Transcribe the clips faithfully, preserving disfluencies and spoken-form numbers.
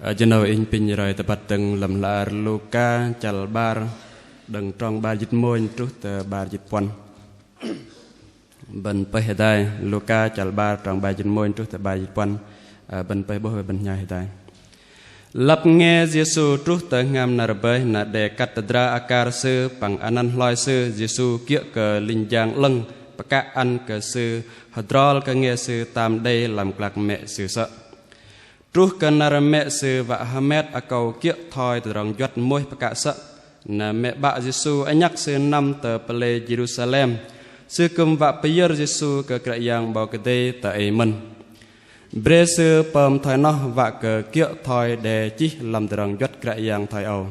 Ơ, jơ 'nâu inh pinh roi tơbăt dơ̆ng lăm hla ar Luka chăl 'bar, đơ̆ng trong 'bar jĭt mônh truh tơ 'bar jĭt puăn. Bơ̆n pơih hơdai, Luka chăl 'bar trong 'bar jĭt mônh truh tơ 'bar jĭt puăn. Ơ, bơ̆n pơih 'bôh, bơ̆n hnhai hơdai. Lăp nge Yêsu truh tơ hngam năr bơih, na đe kăt tơdra akar Sư păng anăn hloi Sư, Yêsu kiơ̆ kơ linh jang 'lơ̆ng pơkă ăn kơ Sư hơdrol kơ nge Sư tam đei lăm klak mĕ Sư sơ̆. Truh kơ năr mĕ Sư wă hơmet akâu kiơ̆ thoi tơdrong juăt mơih pơkă sơ̆. Na mĕ 'bă Yêsu anhăk Sư năm tơ pơlei Jêrusalem. Sư kư̆m wă pơyơ̆r Yêsu kơ Kră Yang 'Bok Kei-Dei tơ ei mơ̆n. Bre Sư pơm thoi noh wă kơ kiơ̆ thoi đe chih lăm tơdrong juăt Kră Yang thoi âu: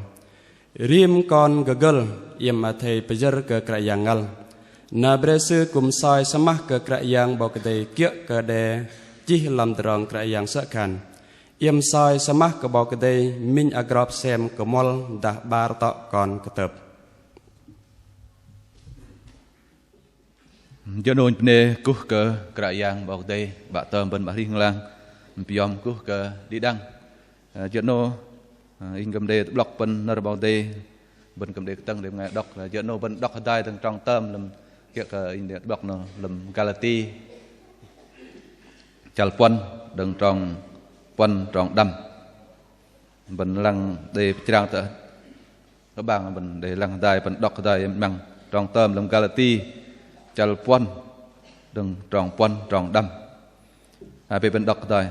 Rim kon gơgơl, iĕm athei pơyơ̆r kơ Kră Yang ngăl. Na bre Sư kư̆m soi sơmah kơ Kră Yang 'Bok Kei-Dei kiơ̆ kơ đe chih lăm tơdrong Kră Yang sơ̆ khan: Iĕm soi sơmah kơ 'Bok Kei-Dei, minh agrop sem kơmuăl dah 'bar tŏ kon kơtơp. Jơ 'nâu inh bơnê kuh kơ Kră Yang 'Bok Kei-Dei, 'Bă tơm bơ̆n 'Bă hrih ling lang, pơyom kuh kơ đĭ đăng. Ơ, jơ 'nâu, ơ, inh kư̆m đei tơ'blŏk pơ̆n nơ̆r 'Bok Kei-Dei, bơ̆n kư̆m đei kơtơ̆ng đei bơngai đŏk. Jơ 'nâu bơ̆n đŏk hơdai đơ̆ng trong tơm lăm kiơ̆ kơ inh đei tơ'blŏk noh lăm Galati chăl puăn đơ̆ng trong puăn trong đăm. Bơ̆n lăng đei pơchrang tơ kơ 'bang, bơ̆n đei lăng hơdai, bơ̆n đŏk hơdai măng trong tơm lăm Galati chăl puăn đơ̆ng trong puăn trong đăm. Hơpơi bơ̆n đŏk hơdai.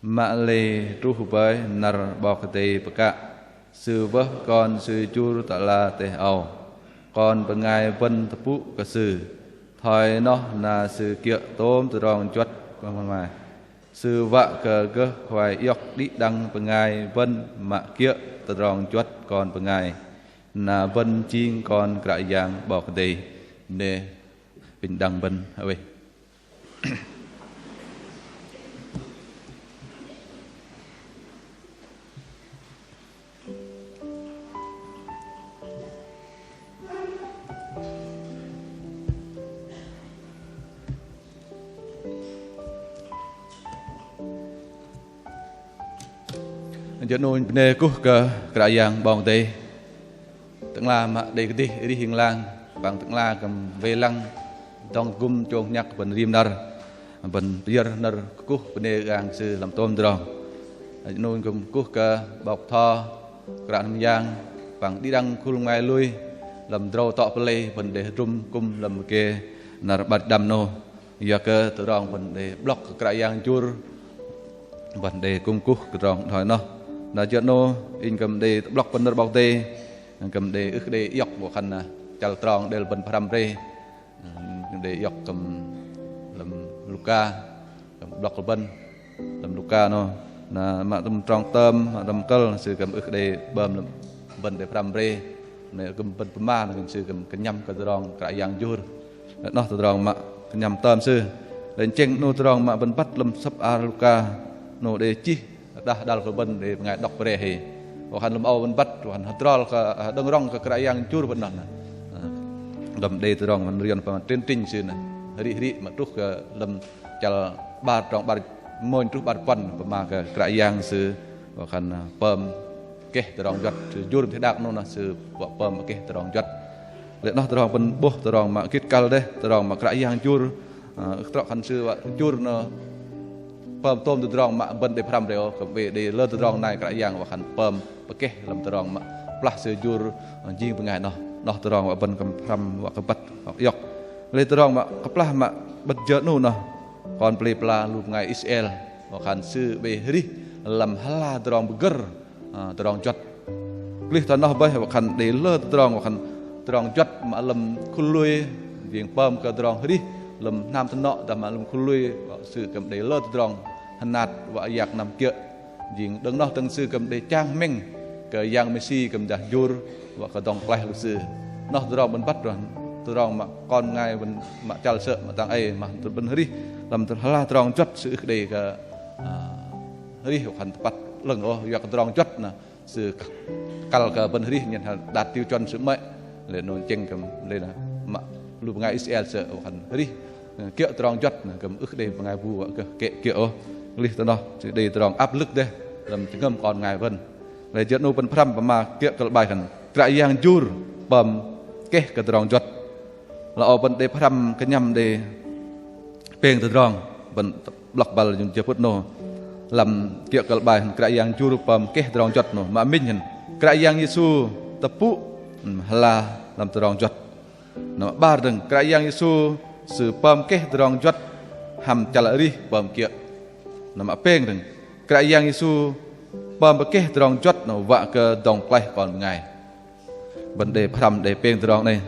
Mă lei truh bơih năr 'Bok Kei-Dei pơkă, Sư wơh Kon Sư jur tơ ala teh âu. Kon bơngai bơ̆n tơpŭ kơ Sư. Thoi noh na Sư kiơ̆ tôm tơdrong juăt kon bơngai. Sư wă kơ gơh khuai iŏk đĭ đăng bơngai bơ̆n mă kiơ̆ tơdrong juăt kon bơngai. Na bơ̆n jing kon Kră Yang 'Bok Kei-Dei. Bơnê pinh đăng bơ̆n. Ơ, jơ 'nâu bơnê kuh kơ Kră Yang 'Bok Kei-Dei. Tơ'ngla mă đei kơdih arih ling lang, păng tơ'ngla kư̆m wei lăng dŏng tơgŭm chông hnhăk bơ̆n rim năr, bơ̆n pơyơ̆r nơ̆r kơkuh bơnê kơ Sư lăm tôm tơdrong. Jơ 'nâu kư̆m kuh kơ 'bok bơtho, kră hnam yang, păng đĭ đăng khul bơngai lui lăm tơdrâu tŏ pơlei bơ̆n đei hơdrŭm kư̆m lăm kơ năr 'bar đăm 'nâu. Yua kơ tơdrong bơ̆n đei 'blŏk kơ Kră Yang jur, bơ̆n đei kư̆m kuh kơ tơdrong thoi noh. Na jơ 'nâu inh kư̆m đei tơ'blŏk pơ̆n nơ̆r 'Bok Kei-Dei, kư̆m đei ưh kơ đei iŏk wă khan na chăl trong đei bơ̆n pơhrăm bre. Đei iŏk kư̆m lăm Luka, kư̆m 'blŏk bơ̆n lăm Luka noh. Na mă tơm trong tơm, mă tơm kơ̆l, sư kư̆m ưh kơ đei pơm lăm bơ̆n đei pơhrăm bre. Na kư̆m bơ̆n pơma, na kư̆m sư kư̆m kơnhăm kơ tơdrong Kră Yang jur. Noh tơdrong mă kơnhăm tơm sư. Lei tơchĕng 'nâu tơdrong mă bơ̆n băt lăm sơ̆p ar Luka, 'nâu đei chih dah đăl kơ bơ̆n đei bơngai đŏk bre hei. Wă khan lăm âu bơ̆n băt, wă khan hơdrol kơ, ơ, đơ̆ng rŏng kơ Kră Yang jur bơ̆n noh na. Ơ, lăm đei tơdrong bơ̆n rion pơma trên trình sư na. Arih arih mă truh kơ lăm chăl 'bar trong 'bar mônh truh 'bar puăn pơma kơ Kră Yang Sư wă khan, ơ, pơm keh tơdrong juăt, Sư jur teh đak 'nâu na Sư wă pơm keh tơdrong juăt. Lei noh tơdrong bơ̆n 'bôh tơdrong mă gĭt kăl dêh, tơdrong mă Kră Yang jur, ơ, trŏ khan Sư wă jur noh pơm tôm tơdrong mă bơ̆n đei pơhrăm bre ôh, kư̆m oei đei lơ tơdrong nai Kră Yang wă khan pơm pơkeh lăm tơdrong mă kơplah Sư jur, ơ, jing bơngai noh. Noh tơdrong wă bơ̆n kư̆m pơhrăm wă kơ băt wă kơ iŏk. Lei tơdrong mă kơplah mă bơ̆n jơ 'nu noh, kon pơlei pơla lu bơngai Israel, wă khan sư oei arih lăm hơla tơdrong pơgơ̆r, ơ, tơdrong juăt. Klih tơ noh bơih wă khan đei lơ tơdrong wă khan tơdrong juăt mă lăm khul lui, jing pơm kơ tơdrong arih lăm hnam tơnŏ dah mă lăm khul lui, wă sư kư̆m đei lơ tơdrong hơnat wă yak năm kiơ̆. Jing đơ̆ng noh dơ̆ng sư kư̆m đei chang hmĕng kơ Yang Mêsi kư̆m dah jur wă kơ dŏng klaih lu sư. Noh tơdrong bơ̆n băt rŏ, tơdrong mă kon bơngai bơ̆n mă chăl sơ̆ mă tang ei mă bơ̆n arih lăm hơla tơdrong juăt sư ưh kơ đei kơ, ơ, arih wă khan tơpăt 'lơ̆ng ôh, yua kơ tơdrong juăt na sư kăl kơ bơ̆n arih nhen hă đat tiêu chuẩn sư 'mơ̆i. Lei 'nâu tơchĕng kư̆m lei na mă lu bơngai Israel sơ̆ wă khan arih kiơ̆ tơdrong juăt na kư̆m ưh kơ đei bơngai bu wă kơ kĕ kiơ̆ ôh. Klih tơ noh sư đei tơdrong áp lực dêh. lăm jơhngơ̆m kon bơngai bơ̆n. Lei jơ 'nu bơ̆n pơhrăm pơma kiơ̆ kơ bai khan Kră Yang jur pơm keh kơ tơdrong juăt. Lei âu bơ̆n đei pơhrăm kơnhăm đei pêng tơdrong bơ̆n 'blŏk băl jơ phŭt 'nâu lăm kiơ̆ kơ bai khan Kră Yang jur pơm keh tơdrong juăt 'nâu. Mă minh khan Kră Yang Yêsu tơpŭ hla lăm tơdrong juăt. Na mă 'bar dơ̆ng, Kră Yang Yêsu Sư pơm keh tơdrong juăt hăm chăl arih pơm kiơ̆. Na mă pêng dơ̆ng, Kră Yang Yêsu pơm keh tơdrong juăt 'nâu wă kơ dŏng klaih kon bơngai. Bơ̆n đei pơhrăm đei pêng tơdrong 'nâu.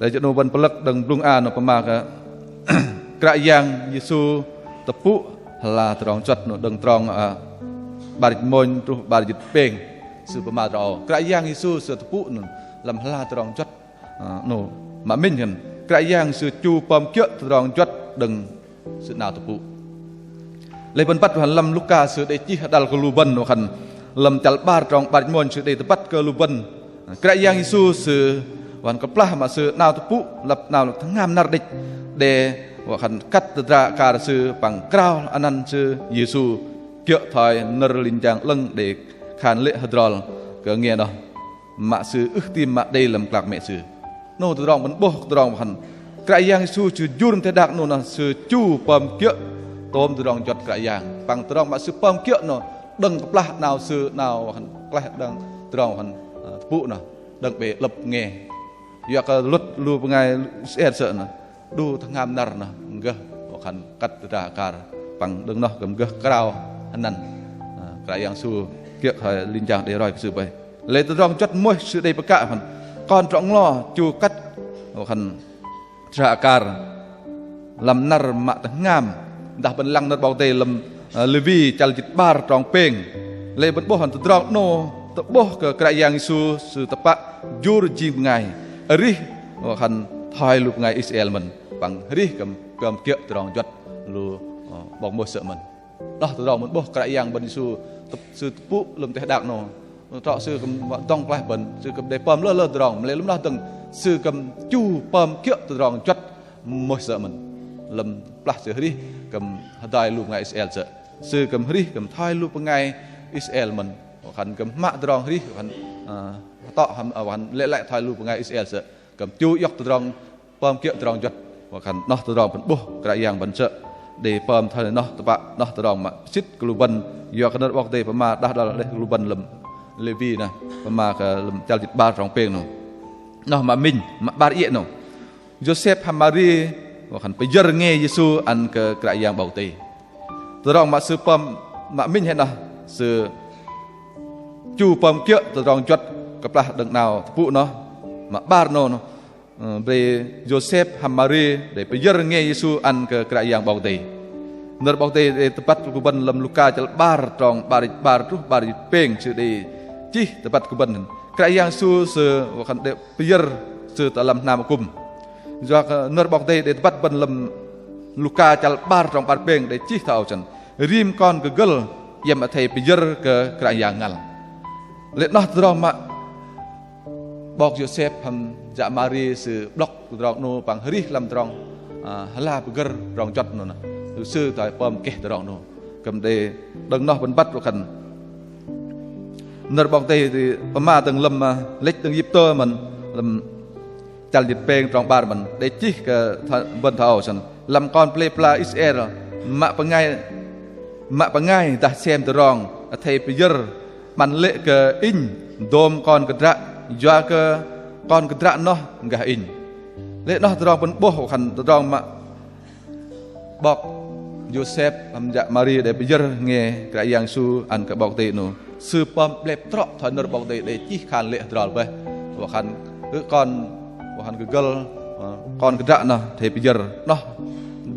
Lei jơ 'nu bơ̆n pơlơ̆k đơ̆ng blŭng a 'nâu pơma kơ Kră Yang Yêsu tơpŭ hla tơdrong juăt 'nâu đơ̆ng trong, ơ, 'bar jĭt mônh truh 'bar jĭt pêng. Sư pơma tơdrong âu. Kră Yang Yêsu Sư tơpŭ 'nâu lăm hla tơdrong juăt. Ơ, 'nâu, mă minh khan Kră Yang Sư chu pơm kiơ̆ tơdrong juăt đơ̆ng Sư 'nao tơpŭ. Lei bơ̆n băt wă khan lăm Luka Sư đei chih hơdăl kơ lu bơ̆n wă khan lăm chăl 'bar trong 'bar jĭt mônh Sư đei tơbăt kơ lu bơ̆n Kră Yang Yêsu Sư wă khan kơplah mă Sư 'nao tơpŭ lăp 'nao lăp tơhngam năr đĕch đe wă khan kăt tơdra akar Sư păng krao anăn Sư Yêsu kiơ̆ thoi nơ̆r linh jang 'lơ̆ng đe khan lê̆ hơdrol kơ nge noh. Mă sư ưh tam mă đei lăm klak mĕ sư. 'Nâu tơdrong bơ̆n 'bôh tơdrong wă khan Kră Yang Yêsu Sư jur teh đak 'nâu noh Sư chu pơm kiơ̆ tôm tơdrong juăt Kră Yang. Păng tơdrong mă Sư pơm kiơ̆ 'nâu đơ̆ng kơplah 'nao Sư 'nao wă khan klaih đơ̆ng tơdrong wă khan, ơ, tơpŭ noh đơ̆ng bĕ lăp nge. Yua kơ luật lu bơngai Israel sơ̆ noh đu tơhngam năr noh gơh wă khan kăt tơdra akar păng đơ̆ng noh kư̆m gơh krao anăn. Ơ, Kră Yang Yêsu kiơ̆ thoi linh jang đe roi kơ sư bơih. Lei tơdrong juăt mơh sư đei pơkă khan kon trŏ nglo chu kăt wă khan tơdra akar lăm năr mă tơhngam. Dah bơ̆n lăng nơ̆r 'Bok Kei-Dei lăm, ơ, Lêwi chăl jĭt 'bar trong pêng. Lei bơ̆n 'bôh khan tơdrong 'nâu tơ'bôh kơ Kră Yang Yêsu Sư tơpă jur jing bơngai arih wă khan thoi lu bơngai Israel mơ̆n păng arih kư̆m pơm kiơ̆ tơdrong juăt lu, ơ, 'bok Môis sơ̆ mơ̆n. Noh tơdrong bơ̆n 'bôh Kră Yang bơ̆n Yêsu tơp-, Sư tơpŭ lăm teh đak 'nâu. Trŏ Sư kư̆m wă dŏng klaih bơ̆n, Sư kư̆m đei pơm lơ lơ tơdrong, mă lei lăm noh dơ̆ng Sư kư̆m chu pơm kiơ̆ tơdrong juăt Môis sơ̆ mơ̆n. Lăm kơplah Sư arih kư̆m hơdai lu bơngai Israel sơ̆. Sư kư̆m arih kư̆m thoi lu bơngai Israel mơ̆n. Wă khan kư̆m hmă tơdrong arih, wă khan, ơ, tŏ hăm, ơ, wă khan lĕ lĕ thoi lu bơngai Israel sơ̆. Kư̆m chu iŏk tơdrong pơm kiơ̆ tơdrong juăt. Wă khan noh tơdrong bơ̆n 'bôh Kră Yang bơ̆n sơ̆ đei pơm thoi noh tơpă, noh tơdrong mă sĭt kơ lu bơ̆n yua kơ nơ̆r 'Bok Kei-Dei pơma đah đăl đĕch kơ lu bơ̆n lăm Lêwi noh, pơma kơ lăm chăl jĭt 'bar trong pêng noh. Noh mă minh, mă 'bar iĕ noh. Yôsep hăm Mari wă khan pơyơ̆r nge Yêsu ăn kơ Kră Yang 'Bok Kei-Dei. Tơdrong mă sư pơm, mă minh hei noh sư chu pơm kiơ̆ tơdrong juăt kơplah đơ̆ng 'nao tơpŭ noh. Mă 'bar noh, noh. Ơ, bre Yôsep hăm Mari đei pơyơ̆r nge Yêsu ăn kơ Kră Yang 'Bok Kei-Dei. Nơ̆r 'Bok Kei-Dei đei tơbăt kơ bơ̆n lăm Luka chăl 'bar trong 'bar jĭt 'bar truh 'bar jĭt pêng sư đei chih tơbăt kơ bơ̆n. Kră Yang Yêsu Sư wă khan đei pơyơ̆r Sư tơ lăm hnam akŭm. Yua kơ nơ̆r 'Bok Kei-Dei đei tơbăt bơ̆n lăm Luka chăl 'bar trong 'bar pêng đei chih thoi âu chơ̆n. Rim kon kơgơ̆l iĕm athei pơyơ̆r kơ Kră Yang ngăl. Lê̆ noh tơdrong mă 'bok Yôsep hăm yă Mari sư 'blŏk tơdrong 'nâu păng arih lăm tơdrong, ơ, hơla pơgơ̆r tơdrong juăt 'nâu noh. Sư thoi pơm keh tơdrong 'nâu. Kư̆m đei đơ̆ng noh bơ̆n băt wă khan nơ̆r 'Bok Kei-Dei pơma dơ̆ng lăm, ơ, lĕch đơ̆ng Êyiptơ mơ̆n lăm chăl jĭt pêng trong 'bar mơ̆n đei chih kơ thoi, bơ̆n thoi âu chơ̆n. Lăm kon pơlei pơla Israel mă bơngai, mă bơngai dah sem tơdrong athei pơyơ̆r 'măn lê̆ kơ inh dôm kon kơdră, yua kơ kon kơdră noh gah inh. Lê̆ noh tơdrong bơ̆n 'bôh wă khan tơdrong mă 'bok Yôsep hăm yă Mari đei pơyơ̆r nge Kră Yang Yêsu ăn kơ 'Bok Kei-Dei 'nâu. Sư pơm 'blep trŏ thoi nơ̆r 'Bok Kei-Dei đei chih khan lê̆ hơdrol bơih. Wă khan kơ kon, wă khan kơgơ̆l, ơ, kon kơdră noh athei pơyơ̆r noh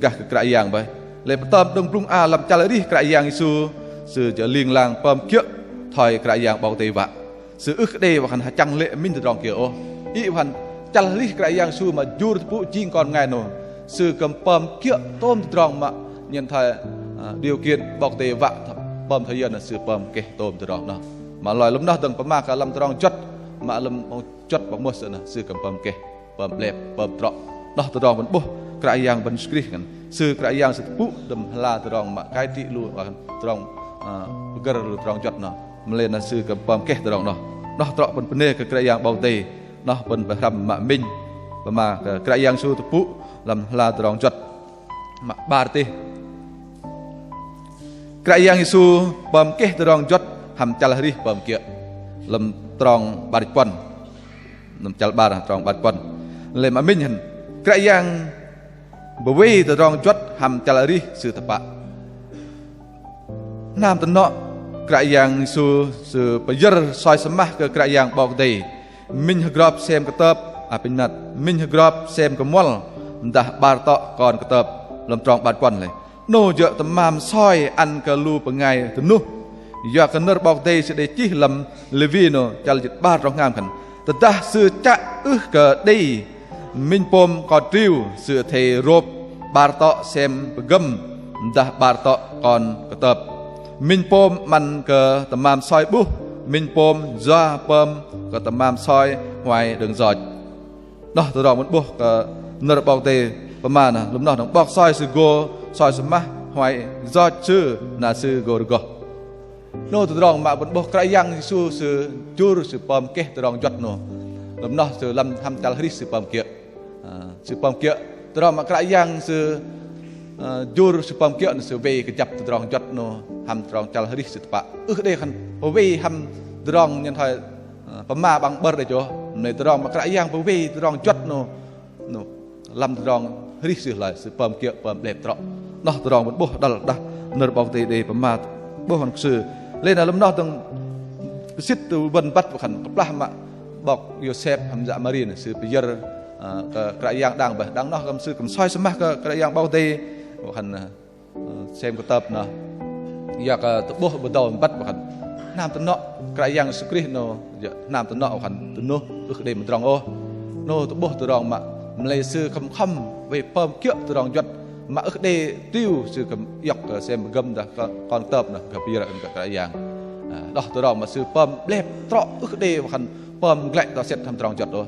gah kơ Kră Yang bơih. Lê̆ pơtơm đơ̆ng blŭng a lăm chăl arih Kră Yang Yêsu Sư jơ̆ ling lang pơm kiơ̆ thoi Kră Yang 'Bok Kei-Dei wă. Sư ưh kơ đei wă khan hơchăng lê̆ minh tơdrong kiơ ôh. Ih wă khan chăl arih Kră Yang Yêsu mă jur tơpŭ jing kon bơngai noh. Sư kư̆m pơm kiơ̆ tôm tơdrong mă nhen thoi, ơ, điều kiện 'Bok Kei-Dei wă pơm thoi yơ noh sư pơm keh tôm tơdrong noh. Mă lei lăm noh dơ̆ng pơma kơ lăm tơdrong juăt, mă lăm juăt 'Bok Môis sơ̆ noh sư kư̆m pơm keh, pơm 'blep, pơm trŏ. Noh tơdrong bơ̆n 'bôh Kră Yang bơ̆n Yêsu Krist ngăn. Sư Kră Yang Sư tơpŭ đơ̆ng hơla tơdrong mă cai trị lu, wă khan tơdrong Ơ, pơgơ̆r lu tơdrong juăt noh. Mă lei na sư kơ pơm keh tơdrong noh. Noh trŏ bơ̆n bơnê kơ Kră Yang 'Bok Kei-Dei. Noh bơ̆n pơhrăm mă minh. Pơma kơ Kră Yang Yêsu tơpŭ lăm hla tơdrong juăt. Mă 'bar tih. Kră Yang Yêsu pơm keh tơdrong juăt hăm chăl arih pơm kiơ̆. Lăm trong 'bar jĭt puăn. Lăm chăl 'bar trong 'bar jĭt puăn. Lei mă minh hăn. Kră Yang pơwei tơdrong juăt hăm chăl arih sư tơpă. Hnam tơnŏ Kră Yang Yêsu sư pơyơ̆r soi sơmah kơ Kră Yang 'Bok Kei-Dei. Minh hơgrop sem kơtơp, apinh năt. Minh hơgrop sem kơmuăl, dah 'bar tŏ kon kơtơp. Lăm trong 'bar jĭt puăn lei. 'Nâu jơ̆ tơmam soi ăn kơ lu bơngai dơnuh. Yua kơ nơ̆r 'Bok Kei-Dei sư đei chih lăm Lêwi 'nâu chăl jĭt 'bar trong hngam khan. Tơdah sư chă ưh kơ đei minh pôm kon triu, sư athei rôp 'bar tŏ sem pơgơ̆m dah 'bar tŏ kon kơtơp. Minh pôm 'măn kơ tơmam soi 'buh, minh pôm yua pơm kơ tơmam soi huay đơ̆ng yoch. Noh tơdrong bơ̆n 'bôh kơ nơ̆r 'Bok Kei-Dei pơma noh, lăm noh dơ̆ng 'bok soi sư gô soi sơmah huay yoch sư na sư gô rơgoh. 'Nâu tơdrong mă bơ̆n 'bôh Kră Yang Yêsu sư jur sư pơm keh tơdrong juăt 'nâu. Lăm noh sư lăm hăm chăl arih sư pơm kiơ̆. Ơ, sư pơm kiơ̆ tơdrong mă Kră Yang sư, ơ, jur sư pơm kiơ̆ noh sư wei kơjăp tơdrong juăt 'nâu hăm tơdrong chăl arih sư tơpă. Ưh đei khan pơwei hăm tơdrong nhen thoi, ơ, pơma 'bang 'bơ̆r đei chô. Mă lei tơdrong mă Kră Yang pơwei tơdrong juăt 'nâu. 'Nâu, lăm tơdrong arih sư hloi, sư pơm kiơ̆ pơm 'blep trŏ. Noh tơdrong bơ̆n 'bôh đăl dah nơ̆r 'Bok Kei-Dei đei pơma 'bôh ăn kơ sư. Lei na lăm noh dơ̆ng pơsĭt tơ bơ̆n băt wă khan kơplah mă 'bok Yôsep hăm yă Mari noh sư pơyơ̆r, ơ, kơ Kră Yang đang bơih, đang noh kư̆m sư kư̆m soi sơmah kơ Kră Yang 'Bok Kei-Dei wă khan, ơ, Ơ, sem kơtơp noh. Yua kơ tơ'bôh bơdâu băt wă khan. Hnam tơnŏ Kră Yang Yêsu Krist 'nâu, yơ, hnam tơnŏ wă khan tơnuh ưh kơ đei mơdrŏng ôh. 'Nâu tơ'bôh tơdrong mă mă lei sư khŏm khŏm wei pơm kiơ̆ tơdrong juăt mă ưh kơ đei triu sư khŏm iŏk, ơ, sem pơgơ̆m dah kon, kon kơtơp noh gơh pơyơ̆r ăn kơ Kră Yang. Ơ, noh tơdrong mă sư pơm 'blep trŏ ưh kơ đei wă khan pơm glăi tŏ sĕt hăm tơdrong juăt ôh.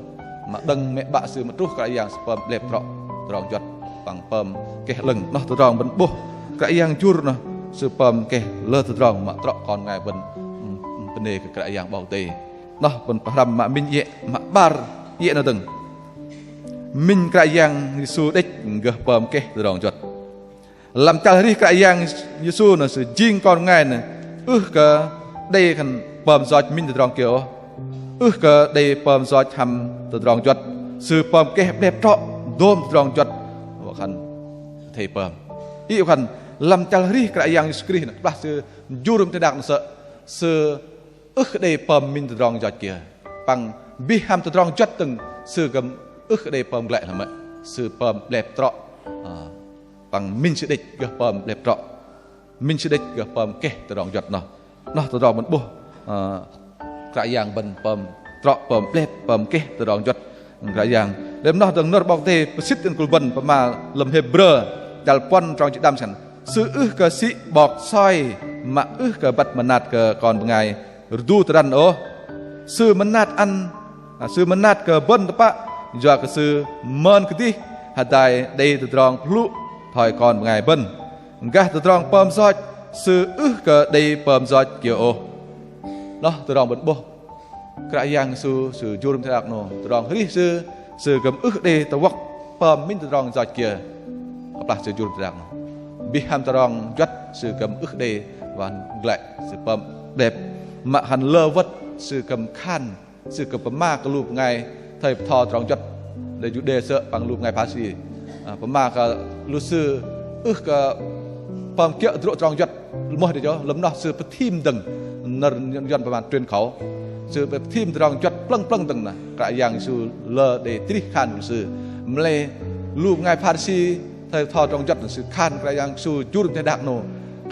Mă đơ̆ng mĕ 'bă sư mă truh Kră Yang sư pơm 'blep trŏ tơdrong juăt păng pơm keh 'lơ̆ng. Noh tơdrong bơ̆n 'bôh Kră Yang jur noh sư pơm keh lơ tơdrong mă trŏ kon bơngai bơ̆n, ưm, ưm, bơnê kơ Kră Yang 'Bok Kei-Dei. Noh bơ̆n pơhrăm mă minh iĕ, mă 'bar iĕ noh dơ̆ng. Minh Kră Yang Yêsu đĕch gơh pơm keh tơdrong juăt. Lăm chăl arih Kră Yang Yêsu noh sư jing kon bơngai noh ưh kơ đei khan pơm yoch minh tơdrong kiơ ôh. Ưh kơ đei pơm yoch hăm tơdrong juăt. Sư pơm keh 'blep trŏ dôm tơdrong juăt wă khan athei pơm. Iĕ wă khan lăm chăl arih Kră Yang Yêsu Krist noh kơplah sư jur teh đak noh sơ̆, sư ưh kơ đei pơm minh tơdrong yoch kiơ. Păng bih hăm tơdrong juăt dơ̆ng sư kư̆m ưh kơ đei pơm glăi hloi mơ̆i. Sư pơm 'blep trŏ. Ơ, păng minh sư đĕch gơh pơm 'blep trŏ. Minh sư đĕch gơh pơm keh tơdrong juăt noh. Noh tơdrong bơ̆n 'bôh, ơ, Kră Yang bơ̆n pơm trŏ pơm 'blep pơm keh tơdrong juăt Kră Yang. Lăm noh dơ̆ng nơ̆r 'Bok Kei-Dei pơsĭt ăn kơ lu bơ̆n pơma lăm Hêbrơ chăl puăn trong jĭt đăm săn. Sư ưh kơ sĭ 'bok soi mă ưh kơ băt mơnat kơ kon bơngai rơdu tơrăn ôh. Sư mơnat ăn, à, sư mơnat kơ bơ̆n tơpă, yua kơ sư mơn kơdih hơdai đei tơdrong pơhlŭ thoi kon bơngai bơ̆n. Gah tơdrong pơm yoch, sư ưh kơ đei pơm yoch kiơ ôh. Noh tơdrong bơ̆n 'bôh Kră Yang Yêsu, sư jur teh đak 'nâu, tơdrong arih sư, sư kư̆m ưh đei tơwŏk pơm minh tơdrong yoch kiơ. Kơplah sư jur teh đak 'nâu. Bih hăm tơdrong juăt sư kư̆m ưh đei wă khan glăi, sư pơm 'blep. Mă khan lơ wơ̆t sư kư̆m khan, sư kư̆m pơma kơ lu bơngai thây bơtho tơdrong juăt đe Juđê sơ̆ păng lu bơngai Pharisi. Ơ, pơma kơ lu sư ưh kơ pơm kiơ̆ hơdrô̆ tơdrong juăt mơ̆i đe chô, lăm noh sư pơthim dơ̆ng nơ̆r Yuăn pơma truyền khẩu. Sư pơthim tơdrong juăt plơ̆ng plơ̆ng dơ̆ng noh. Kră Yang Yêsu lơ đei trih khan lu sư. Mă lei lu bơngai Pharisi thây bơtho tơdrong juăt noh sư khan Kră Yang Yêsu jur teh đak 'nâu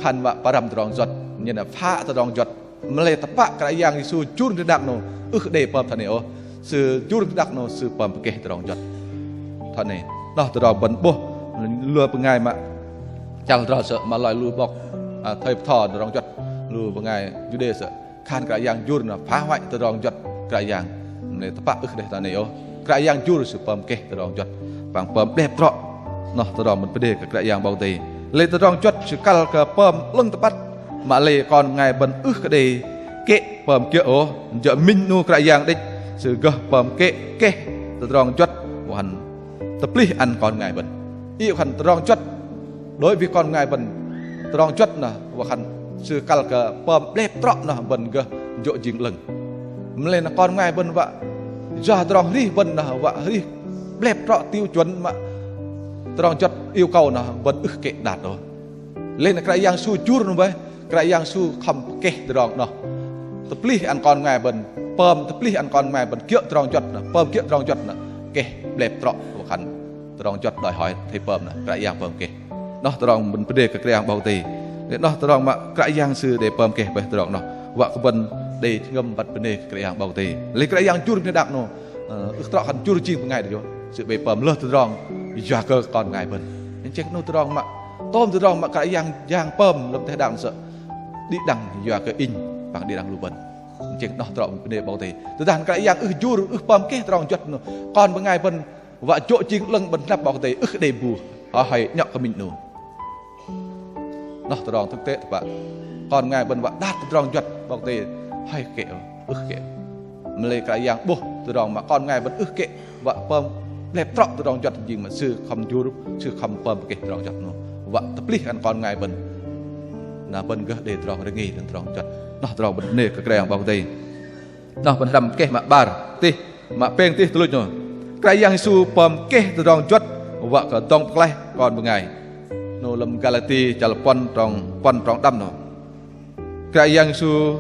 khan wă pơrăm tơdrong juăt, nhen phă tơdrong juăt. Mă lei tơpă Kră Yang Yêsu jur teh đak 'nâu ưh đei pơm thoi noh ôh. Sư jur teh đak 'nâu sư pơm pơkeh tơdrong juăt. Thoi noh, noh tơdrong bơ̆n 'bôh lu bơngai mă chăl hơdrol sơ̆ mă lei lu 'bok, à, thây bơtho tơdrong juăt, lu bơngai Juđê sơ̆ khan Kră Yang jur noh phá hoại tơdrong juăt Kră Yang. Mă lei tơpă ưh đei thoi noh ôh. Kră Yang jur sư pơm keh tơdrong juăt păng pơm 'blep trŏ. Noh tơdrong bơ̆n pơđê kơ Kră Yang 'Bok Kei-Dei. Lei tơdrong juăt sư kăl kơ pơm 'lơ̆ng tơpăt. Mă lei kon bơngai bơ̆n ưh kơ đei kĕ pơm kiơ̆ ôh, jơ̆ minh 'nu Kră Yang đĕch, Sư gơh pơm kĕ keh tơdrong juăt wă khan tơplih ăn kon bơngai bơ̆n. Iĕ khan tơdrong juăt đối với kon bơngai bơ̆n, tơdrong juăt noh wă khan Sư kăl kơ pơm 'blep trŏ noh bơ̆n gơh jô̆ jing 'lơ̆ng. Mă lei na kon bơngai bơ̆n wă yua tơdrong arih bơ̆n noh wă arih 'blep trŏ tiêu chuẩn mă tơdrong juăt yêu cầu noh bơ̆n ưh kĕ đat ôh. Lei na Kră Yang Yêsu jur noh bơih, Kră Yang Yêsu khŏm pơkeh tơdrong noh. Tơplih ăn kon bơngai bơ̆n, pơm tơplih ăn kon bơngai bơ̆n kiơ̆ tơdrong juăt noh, pơm kiơ̆ tơdrong juăt noh, keh 'blep trŏ wă khan tơdrong juăt đòi hỏi athei pơm noh, Kră Yang pơm keh. Noh tơdrong bơ̆n bơnê kơ Kră Yang 'Bok Kei-Dei. Lei noh tơdrong mă Kră Yang Sư đei pơm keh bơih tơdrong noh. Wă kơ bơ̆n đei jơhngơ̆m băt bơnê kơ Kră Yang 'Bok Kei-Dei. Lei Kră Yang jur teh đak noh, ơ, ưh trŏ khan jur jing bơngai dơ̆ng ôh. Sư 'bei pơm lơ tơdrong yua kơ kon bơngai bơ̆n. Inh chĕng 'nu tơdrong mă, tôm tơdrong mă Kră Yang, Yang pơm lăm teh đak noh sơ̆ đĭ đăng yua kơ inh păng đĭ đăng lu bơ̆n. Inh chĕng noh tơdrong bơnê 'Bok Kei-Dei. Tơdah Kră Yang ưh jur, ưh pơm keh tơdrong juăt noh, kon bơngai bơ̆n wă jô̆ jing 'lơ̆ng bơ̆n hlăp 'Bok Kei-Dei ưh kơ đei bu, ơ, hoei nhŏk kơ minh 'nu. Noh tơdrong thực tế tơpă. Kon bơngai bơ̆n wă đat tơdrong juăt 'Bok Kei-Dei hoei kĕ, ưh kĕ. Mă lei Kră Yang 'bôh tơdrong mă kon bơngai bơ̆n ưh kĕ wă pơm 'blep trŏ tơdrong juăt jing mă Sư khŏm jur, Sư khŏm pơm keh tơdrong juăt noh. Wă tơplih ăn kon bơngai bơ̆n. Na bơ̆n gơh đei tơdrong rơngei đơ̆ng tơdrong juăt. Noh tơdrong bơ̆n bơnê kơ Kră Yang 'Bok Kei-Dei. Noh bơ̆n hơdăm keh mă 'bar tih, mă pêng tih tuch luch noh. Kră Yang Yêsu pơm keh tơdrong juăt wă kơ dŏng pơklaih kon bơngai. Noh lăm Galati chăl puăn trong, puăn trong đăm noh. Kră Yang Yêsu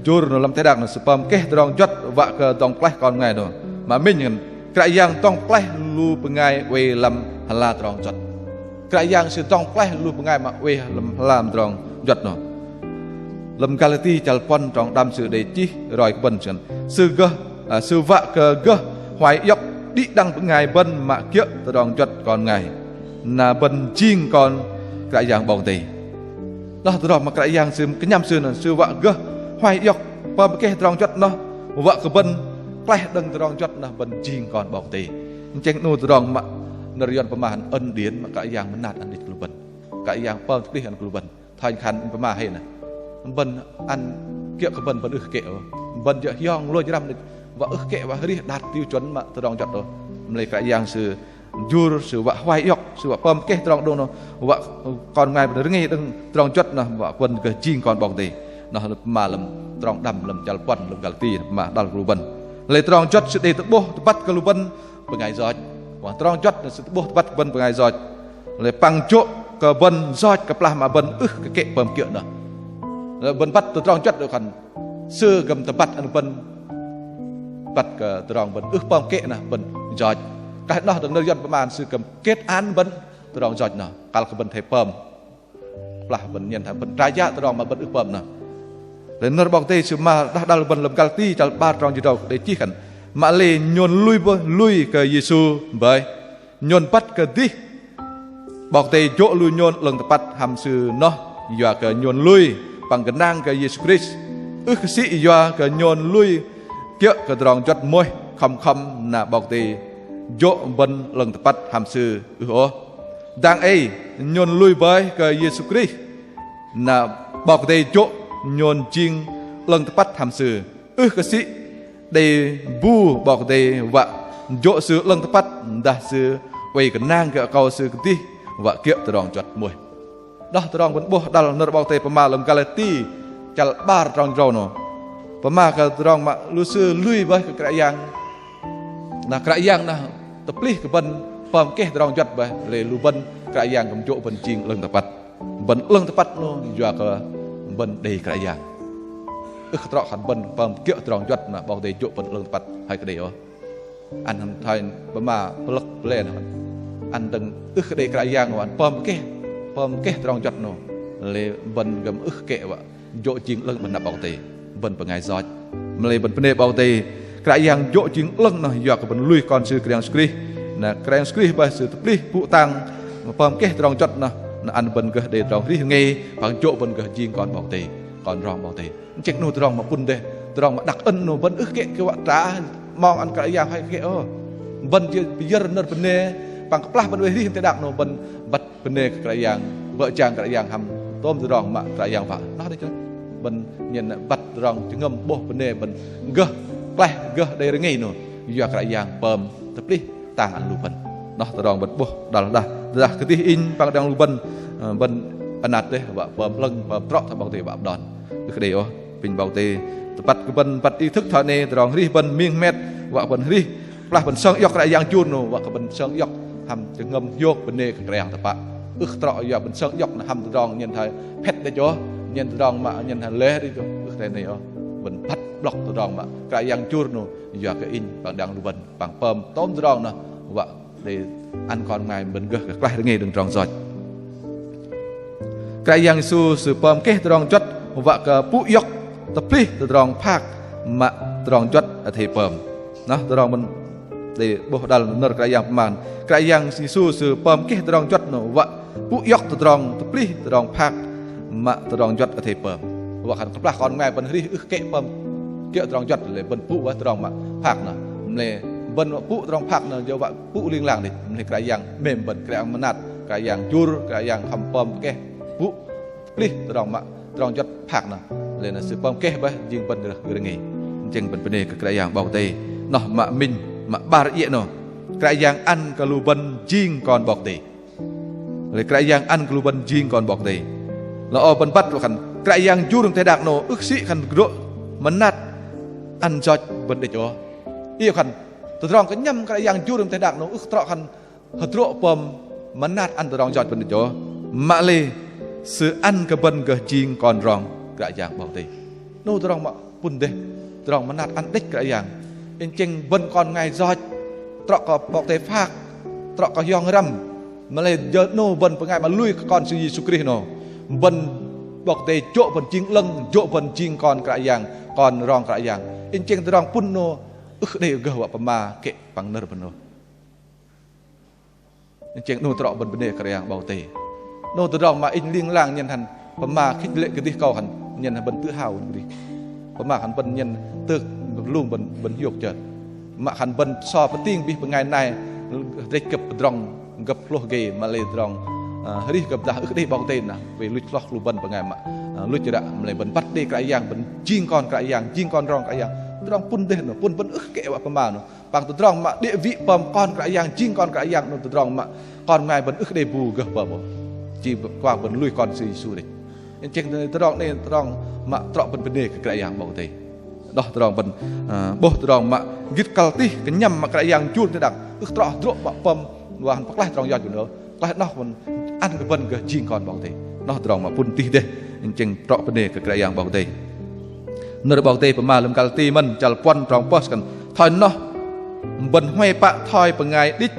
jur noh lăm teh đak noh Sư pơm keh tơdrong juăt wă kơ dŏng pơklaih kon bơngai noh. Mă minh ngăn Kră Yang dŏng pơklaih lu bơngai oei lăm ala tơdrong juăt. Kră Yang Sư dŏng pơklaih lu bơngai mă oei lăm ala tơdrong juăt noh. Lăm Galati chăl puăn trong đăm sư đei chih roi kơ bơ̆n sơngăn. Sư gơh, à, Sư wă kơ gơh huay iŏk đĭ đăng bơngai bơ̆n mă kiơ̆ tơdrong juăt kon bơngai. Na bơ̆n jing kon Kră Yang 'Bok Kei-Dei. Noh tơdrong mă Kră Yang Sư kơnhăm Sư noh, Sư wă gơh huay iŏk pơm keh tơdrong juăt noh, wă kơ bơ̆n klaih đơ̆ng tơdrong juăt noh bơ̆n jing kon 'Bok Kei-Dei. Inh chĕng 'nu tơdrong mă nơ̆r Yuăn pơma ân điển mă Kră Yang mơnat ăn đĕch kơ lu bơ̆n. Kră Yang pơm tơplih ăn kơ lu bơ̆n. Thoi khan pơma hei nơh. Bơ̆n ăn kiơ̆ kơ bơ̆n, bơ̆n ưh kĕ ôh. Bơ̆n jơ̆ hiong lôch răm đĕch, wă ưh kĕ wă arih đat tiêu chuẩn mă tơdrong juăt ôh. Mă lei Kră Yang Sư jur, Sư wă huay iŏk, Sư wă pơm keh tơdrong đơ̆ng noh, wă kon bơngai bơ̆n rơngei đơ̆ng tơdrong juăt noh, wă bơ̆n gơh jing kon 'Bok Kei-Dei. Noh lăm pơma lăm trong đăm lăm chăl puăn lăm Galati, pơma đăl kơ lu bơ̆n. Lei tơdrong juăt Sư đei tơ'bôh tơbăt kơ lu bơ̆n bơngai yoch. Wă tơdrong juăt noh Sư tơ'bôh tơbăt kơ bơ̆n bơngai yoch. Lei păng jô̆ kơ bơ̆n yoch kơplah mă bơ̆n ưh kơ kĕ pơm kiơ̆ noh. Lei bơ̆n băt tơdrong juăt đơ̆ng khan Sư kư̆m tơbăt ăn bơ̆n băt kơ tơdrong bơ̆n ưh pơm kĕ noh bơ̆n yoch. Kăl noh đơ̆ng nơ̆r Yuăn pơma Sư kư̆m kết án bơ̆n tơdrong yoch noh. Kăl kơ bơ̆n athei pơm. Kơplah bơ̆n nhen thoi bơ̆n tră jă tơdrong mă bơ̆n ưh pơm noh. Lei nơ̆r 'Bok Kei-Dei Sư pơma đah đăl bơ̆n lăm Galati chăl 'bar trong jĭt tơdrâu đei chih khan. Mă lei nhôn lui bơ-, lui kơ Yêsu bơih. Nhôn băt kơdih 'Bok Kei-Dei jô̆ lu nhôn 'lơ̆ng tơpăt hăm Sư noh, yua kơ nhôn lui păng gơnang kơ Yêsu Krist. Ưh kơ sĭ yua kơ nhôn lui kiơ̆ kơ tơdrong juăt mơih khŏm khŏm na 'Bok Kei-Dei jô̆ bơ̆n 'lơ̆ng tơpăt hăm Sư ưh ôh. Dang ei nhôn lui bơih kơ Yêsu Krist na 'Bok Kei-Dei jô̆ nhôn jing 'lơ̆ng tơpăt hăm Sư. Ưh kơ sĭ đei bu 'Bok Kei-Dei wă jô̆ Sư 'lơ̆ng tơpăt dah Sư oei gơnang kơ akâu Sư kơdih wă kiơ̆ tơdrong juăt mơih. Noh tơdrong bơ̆n 'bôh đăl nơ̆r 'Bok Kei-Dei pơma lăm Galati chăl 'bar trong jĭt tơdrâu noh. Pơma kơ tơdrong mă lu sư lui bơih kơ Kră Yang. Na Kră Yang noh tơplih kơ bơ̆n pơm keh tơdrong juăt bơih, lei lu bơ̆n Kră Yang kư̆m jô̆ bơ̆n jing 'lơ̆ng tơpăt. Bơ̆n 'lơ̆ng tơpăt noh yua kơ bơ̆n đei Kră Yang. Ưh kơ trŏ khan bơ̆n pơm kiơ̆ tơdrong juăt na 'Bok Kei-Dei jô̆ bơ̆n 'lơ̆ng tơpăt hoei kơ đei ôh. Ăn thoi pơma pơlơ̆k pơlei noh. Ăn dơ̆ng ưh kơ đei Kră Yang ăn pơm keh, pơm keh tơdrong juăt noh. Lei bơ̆n kư̆m ưh kĕ wă jô̆ jing 'lơ̆ng 'măn năp 'Bok Kei-Dei. Bơ̆n bơngai yoch. Mă lei bơ̆n bơnê 'Bok Kei-Dei, Kră Yang jô̆ jing 'lơ̆ng noh yua kơ bơ̆n lui Kon Sư Kră Yang Yêsu Krist. Na Kră Yang Yêsu Krist bơih Sư tơplih pŭ tang pơm keh tơdrong juăt noh, na ăn bơ̆n gơh đei tơdrong arih rơngei, păng jô̆ bơ̆n gơh jing kon 'Bok Kei-Dei, kon rong 'Bok Kei-Dei. Chĕng 'nu tơdrong mă pŭn dêh, tơdrong mă đak ân 'nu bơ̆n ưh kĕ kơ wă tră 'mong ăn Kră Yang hoei kơ kĕ ôh. Bơ̆n jơ̆ pơyơ̆r nơ̆r bơnê, păng kơplah bơ̆n oei arih teh đak 'nu bơ̆n băt bơnê kơ Kră Yang, bơ̆ jang Kră Yang hăm Tôm tơdrong mă Kră Yang wă. Noh đĕch. Bơ̆n nhen băt tơdrong jơhngơ̆m 'bôh bơnê bơ̆n gơh klaih gơh đei rơngei noh. Yua Kră Yang pơm tơplih tang ăn lu bơ̆n. Noh tơdrong bơ̆n 'bôh đăl dah. Dah kơdih inh păng đĭ đăng lu bơ̆n, ơ, bơ̆n anat dêh wă pơm 'lơ̆ng pơm trŏ thoi 'Bok Kei-Dei wă đon. Ưh kơ đei ôh, pinh 'Bok Kei-Dei. Tơpăt kơ bơ̆n băt ý thức thoi 'nei tơdrong arih bơ̆n ming hmet wă bơ̆n arih Kơplah bơ̆n sơng iŏk Kră Yang jur noh, wă kơ bơ̆n sơng iŏk hăm jơhngơ̆m hiôk bơnê kơ Kră Yang tơpă. Ưh trŏ yua bơ̆n sơng iŏk noh hăm tơdrong nhen thoi phet đĕch ôh, nhen tơdrong mă nhen thoi leh đĕch ôh, ưh kơ đei ôh. Bơ̆n băt blŏk tơdrong mă Kră Yang jur noh, yua kơ inh păng đĭ đăng lu bơ̆n păng pơm tôm tơdrong noh, wă đei ăn kon bơngai bơ̆n gơh kơ klaih rơngei đơ̆ng tơdrong yoch. Kră Yang Yêsu Sư pơm keh tơdrong juăt wă kơ pŭ iŏk tơplih tơdrong phak mă tơdrong juăt athei pơm. Noh tơdrong bơ̆n đei 'bôh đăl nơ̆r Kră Yang pơma. Kră Yang Yêsu Sư pơm keh tơdrong juăt noh wă pŭ iŏk tơdrong tơplih tơdrong phak mă tơdrong juăt athei pơm. Wă khan kơplah kon bơngai bơ̆n arih ưh kĕ pơm kiơ̆ tơdrong juăt lei bơ̆n pŭ wă tơdrong mă phak noh. Mă lei bơ̆n wă pŭ tơdrong phak noh jơ̆ wă pŭ ling lang đĕch. Mă lei Kră Yang 'mêm bơ̆n, Kră Yang mơnat, Kră Yang jur, Kră Yang khŏm pơm keh pŭ tơplih tơdrong mă tơdrong juăt phak noh. Lei na Sư pơm keh bơih jing bơ̆n rơh rơngei. Jing bơ̆n bơnê kơ Kră Yang 'Bok Kei-Dei. Noh mă minh, mă 'bar iĕ noh. Kră Yang ăn kơ lu bơ̆n jing kon 'Bok Kei-Dei. Lei Kră Yang ăn kơ lu bơ̆n jing kon 'Bok Kei-Dei. Lei ơ bơ̆n băt wă khan Kră Yang jur teh đak noh ưh sĭ khan hơdrô̆ mơnat ăn yoch bơ̆n đĕch ôh. Iĕ khan tơdrong kơnhăm Kră Yang jur teh đak noh ưh trŏ khan hơdrô̆ pơm mơnat ăn tơdrong yoch bơ̆n đĕch ôh. Mă lei Sư ăn kơ bơ̆n gơh jing kon rong Kră Yang 'Bok Kei-Dei. 'Nâu tơdrong mă pŭn dêh, tơdrong mơnat ăn đĕch Kră Yang. Inh chĕng bơ̆n kon bơngai yoch, trŏ kơ 'Bok Kei-Dei phak, trŏ kơ hiong răm. Mă lei jơ̆ 'nâu bơ̆n bơngai mă lui kơ Kon Sư Yêsu Krist 'nâu. Bơ̆n 'Bok Kei-Dei jô̆ bơ̆n jing 'lơ̆ng, jô̆ bơ̆n jing kon Kră Yang, kon rong Kră Yang. Inh chĕng tơdrong pŭn 'nâu, ưh đei gơh wă pơma kĕ păng nơ̆r bơ̆n 'nâu. Inh chĕng 'nâu trŏ bơ̆n bơnê Kră Yang 'Bok Kei-Dei. 'Nâu tơdrong mă inh ling lang nhen hăn pơma khích lệ kơdih kâu hăn nhen hăn bơ̆n tự hào kơdih. Pơma hăn bơ̆n nhen tơk lung bơ̆n, bơ̆n hiôk chơt. Mă hăn bơ̆n so pơting bih bơngai nai drĕch gơ̆p tơdrong gơ̆p hlôh gei mă lei tơdrong, ơ, arih gơ̆p dah ưh kơ đei 'Bok Kei-Dei na. Wei luch hloh lu bơ̆n bơngai mă, ơ, luch ră mă lei bơ̆n băt đei Kră Yang, bơ̆n jing kon Kră Yang, jing kon rong Kră Yang. Tơdrong pŭn dêh 'nâu, pŭn bơ̆n ưh kĕ wă pơma 'nâu. Păng tơdrong mă địa vị pơm kon Kră Yang, jing kon Kră Yang 'nâu tơdrong mă kon bơngai bơ̆n ưh kơ đei bu gơh pơm ôh. Chi kuang bơ̆n lui Kon Sư Yêsu đĕch. Inh chĕng tơdrong 'nâu tơdrong mă trŏ bơ̆n bơnê kơ Kră Yang 'Bok Kei-Dei. Noh tơdrong bơ̆n, ơ, 'bôh tơdrong mă gĭt kăl tih kơnhăm mă Kră Yang jur teh đak ưh trŏ hơdrô̆ mă pơm wă hăn pơklaih tơdrong yoch bơ̆n ôh. Klaih noh bơ̆n ăn kơ bơ̆n gơh jing kon 'Bok Kei-Dei. Noh tơdrong mă pŭn tih dêh, inh chĕng trŏ bơnê kơ Kră Yang 'Bok Kei-Dei. Nơ̆r 'Bok Kei-Dei pơma lăm Galati mơ̆n chăl puăn trong pơh khan thoi noh bơ̆n huay pă thoi bơngai đĭch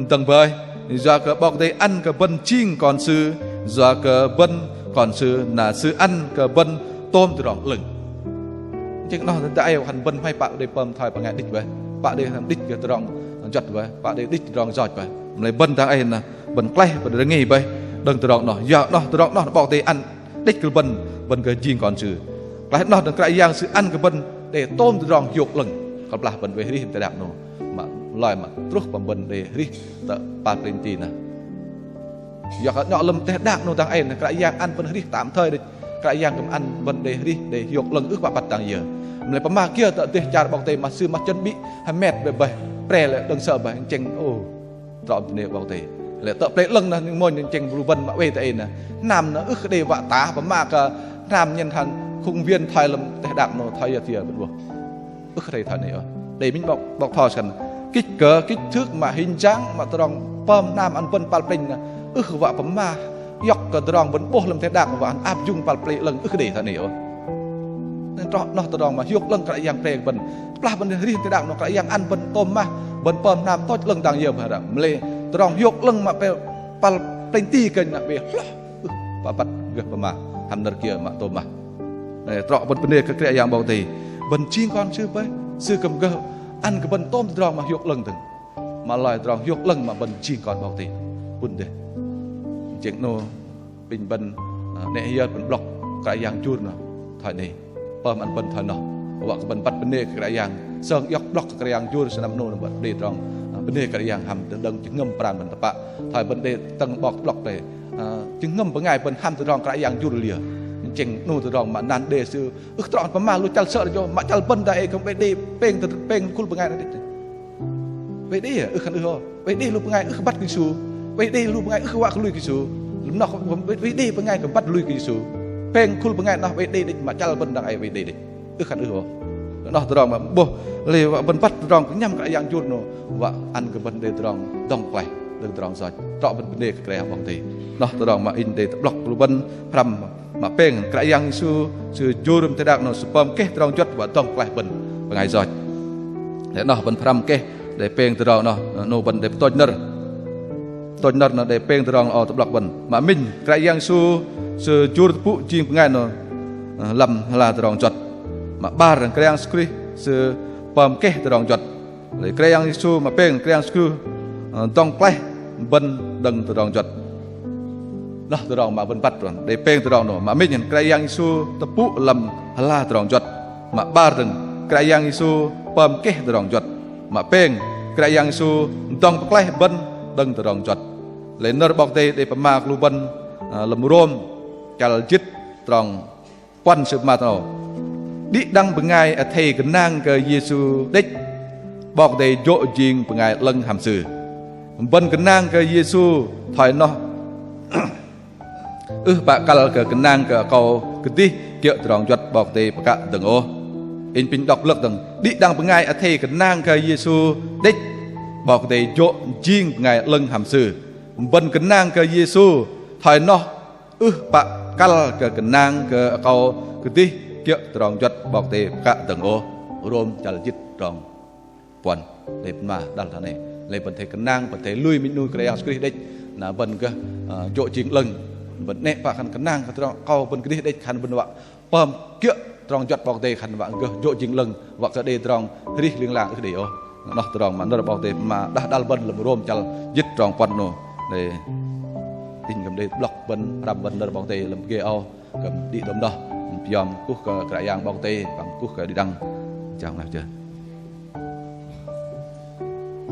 dơ̆ng bơih, yua kơ 'Bok Kei-Dei ăn kơ bơ̆n jing kon Sư, yua kơ bơ̆n kon Sư na Sư ăn kơ bơ̆n tôm tơdrong 'lơ̆ng. Inh chĕng noh dang ei wă khan bơ̆n huay pă đei pơm thoi bơngai đĭch bơih, pă đei hăm đĭch kơ tơdrong juăt bơih, pă đei đĭch tơdrong yoch bơih. Mă lei bơ̆n dang ei na bơ̆n klaih bơ̆n rơngei bơih đơ̆ng tơdrong noh. Yua noh tơdrong noh 'Bok Kei-Dei ăn đĕch kơ bơ̆n, bơ̆n gơh jing kon Sư. Klaih noh đơ̆ng Kră Yang Sư ăn kơ bơ̆n đei tôm tơdrong hiôk 'lơ̆ng. Kơplah bơ̆n oei arih teh đak 'nâu mă loi mă truh păng bơ̆n đei arih tơ kơpal plĕnh ti na. Yua kơ 'nhŏ lăm teh đak 'nâu dang ei na Kră Yang ăn bơ̆n arih tạm thời đĕch. Kră Yang kư̆m ăn bơ̆n đei arih đei hiôk 'lơ̆ng ưh pă băt dang yơ. Mă lei pơma kiơ tơ dêh char 'Bok Kei-Dei mă Sư mă chuẩn bị hơmet bơih bơih, pre lê̆ đơ̆ng sơ̆ bơih, inh chĕng ôh. Trŏ bơnê 'Bok Kei-Dei. Lê̆ tơ plei 'lơ̆ng noh ning mônh inh chĕng lu bơ̆n mă oei tơ ei na. Hnam noh ưh kơ đei wă tah pơma kơ hnam nhen hăn công viên thoi lăm teh đak 'nâu thoi yơ tiơ bơ̆n 'bôh. Ưh kơ đei thoi noh ôh. Đei minh 'bok, 'bok thoi sơ̆ khan kích cỡ, kích thước mă hình dáng mă tơdrong pơm hnam ăn bơ̆n kơpal plĕnh na. Ưh wă pơma iŏk kơ tơdrong bơ̆n 'bôh lăm teh đak wă hăn áp dụng kơpal plei 'lơ̆ng ưh kơ đei thoi noh ôh. Noh tơdrong mă hiôk 'lơ̆ng Kră Yang pre kơ bơ̆n. Kơplah bơ̆n arih teh đak 'nâu Kră Yang ăn bơ̆n tôm mah, bơ̆n pơm hnam tôch 'lơ̆ng dang yơ bơih ră. Mă lei tơdrong hiôk 'lơ̆ng mă pre kơpal plĕnh ti kơnh na bơih hloh. Ưh pă băt gơh pơma hăm nơ̆r kiơ mă tôm mah. Ơ, trŏ bơ̆n bơnê kơ Kră Yang 'Bok Kei-Dei. Bơ̆n jing kon Sư bơih, Sư kư̆m gơh ăn kơ bơ̆n tôm tơdrong mă hiôk 'lơ̆ng dơ̆ng. Mă lei tơdrong hiôk 'lơ̆ng mă bơ̆n jing kon 'Bok Kei-Dei. Pŭn dêh. Jing 'nâu pinh bơ̆n, ơ, 'nĕ yơ̆t bơ̆n blŏk Kră Yang jur noh thoi noh. Pơm ăn bơ̆n thoi noh. Wă kơ bơ̆n băt bơnê kơ Kră Yang. Sơng iŏk blŏk kơ Kră Yang jur sơnăm 'nâu bơ̆n đei tơdrong, ơ, bơnê Kră Yang hăm đơ̆ng jơhngơ̆m pran bơ̆n tơpă. Thoi bơ̆n đei tơ̆ng 'bok blŏk đei Ơ, jơhngơ̆m bơngai bơ̆n hăm tơdrong Kră Yang jur liơ. Chĕng 'nu tơdrong mă năn đe sư. Ưh trŏ pơma lu chăl sơ̆ jơ, mă chăl bơ̆n dang ei kư̆m oei đei pêng tơ pêng khul bơngai noh đĕch. Oei đei, ưh khan ưh ôh. Oei đei lu bơngai ưh băt kơ Yêsu. Oei đei lu bơngai ưh wă kơ lui kơ Yêsu. Lăm noh oei đei bơngai kư̆m băt lui kơ Yêsu. Pêng khul bơngai noh oei đei đĕch, mă chăl bơ̆n dang ei oei đei đĕch. Ưh khan ưh ôh. Noh tơdrong mă 'bôh lei wă bơ̆n băt tơdrong kơnhăm Kră Yang jur noh wă ăn kơ bơ̆n đei tơdrong dŏng klaih đơ̆ng tơdrong yoch. Trŏ bơ̆n bơnê kơ Kră Yang 'Bok Kei-Dei. Noh tơdrong mă inh đei tơ'blŏk lu bơ̆n pơhrăm mă pêng Kră Yang Yêsu Sư jur teh đak noh Sư pơm keh tơdrong juăt wă dŏng klaih bơ̆n bơngai yoch. Lei noh bơ̆n pơhrăm keh đei pêng tơdrong noh, 'nu bơ̆n đei pơtôch nơ̆r. Pơtôch nơ̆r noh đei pêng tơdrong âu tơ'blŏk bơ̆n. Mă minh Kră Yang Yêsu Sư jur tơpŭ jing bơngai noh, ơ, lăm ala tơdrong juăt. Mă 'bar Kră Yang Yêsu Krist Sư pơm keh tơdrong juăt. Lei Kră Yang Yêsu mă pêng Kră Yang Yêsu Krist, ơ, dŏng klaih bơ̆n đơ̆ng tơdrong juăt. Noh tơdrong mă bơ̆n băt đei pêng tơdrong noh. Mă minh Kră Yang Yêsu tơpŭ lăm ala tơdrong juăt. Mă 'bar dơ̆ng Kră Yang Yêsu pơm keh tơdrong juăt. Mă pêng Kră Yang Yêsu dŏng pơklaih bơ̆n đơ̆ng tơdrong juăt. Lei nơ̆r 'Bok Kei-Dei đei pơma kơ lu bơ̆n, ơ, lăm Rôm chăl jĭt trong puăn sư pơma tơ âu. Đĭ đăng bơngai athei gơnang kơ Yêsu đĕch, 'Bok Kei-Dei jô̆ jing bơngai 'lơ̆ng hăm sư. Bơ̆n gơnang kơ Yêsu thoi noh ưh pă kăl kơ gơnang kơ akâu kơdih kiơ̆ tơdrong juăt 'Bok Kei-Dei pơkă dơ̆ng ôh. Inh apinh đŏk lơ̆k dơ̆ng. Đĭ đăng bơngai athei gơnang kơ Yêsu đĕch, 'Bok Kei-Dei jô̆ jing bơngai 'lơ̆ng hăm sư. Bơ̆n gơnang kơ Yêsu thoi noh ưh pă kăl kơ gơnang kơ akâu kơdih kiơ̆ tơdrong juăt 'Bok Kei-Dei pơkă dơ̆ng ôh. Rôm chăl jĭt trong puăn. Lei pơma đăl thoi noh. Lei bơ̆n athei gơnang, bơ̆n athei lui minh 'nu Kră Yang Yêsu Krist đĕch. Na bơ̆n gơh, ơ, jô̆ jing 'lơ̆ng. Bơ̆n 'nĕ pă khan gơnang kơ tơdrong akâu bơ̆n kơdih đĕch khan bơ̆n wă pơm kiơ̆ tơdrong juăt 'Bok Kei-Dei khan wă gơh jô̆ jing 'lơ̆ng, wă kơ đei tơdrong arih ling lang ưh đei ôh. Noh tơdrong mă nơ̆r 'Bok Kei-Dei pơma đah đăl bơ̆n lăm Rôm chăl jĭt trong puăn noh. Đei, inh kư̆m đei tơ'blŏk bơ̆n, pơhrăm bơ̆n nơ̆r 'Bok Kei-Dei lăm pơgê âu, kư̆m đĭ đơ̆ng noh, pơyom kuh kơ Kră Yang 'Bok Kei-Dei, păng kuh kơ đĭ đăng. Chào ngài chưa?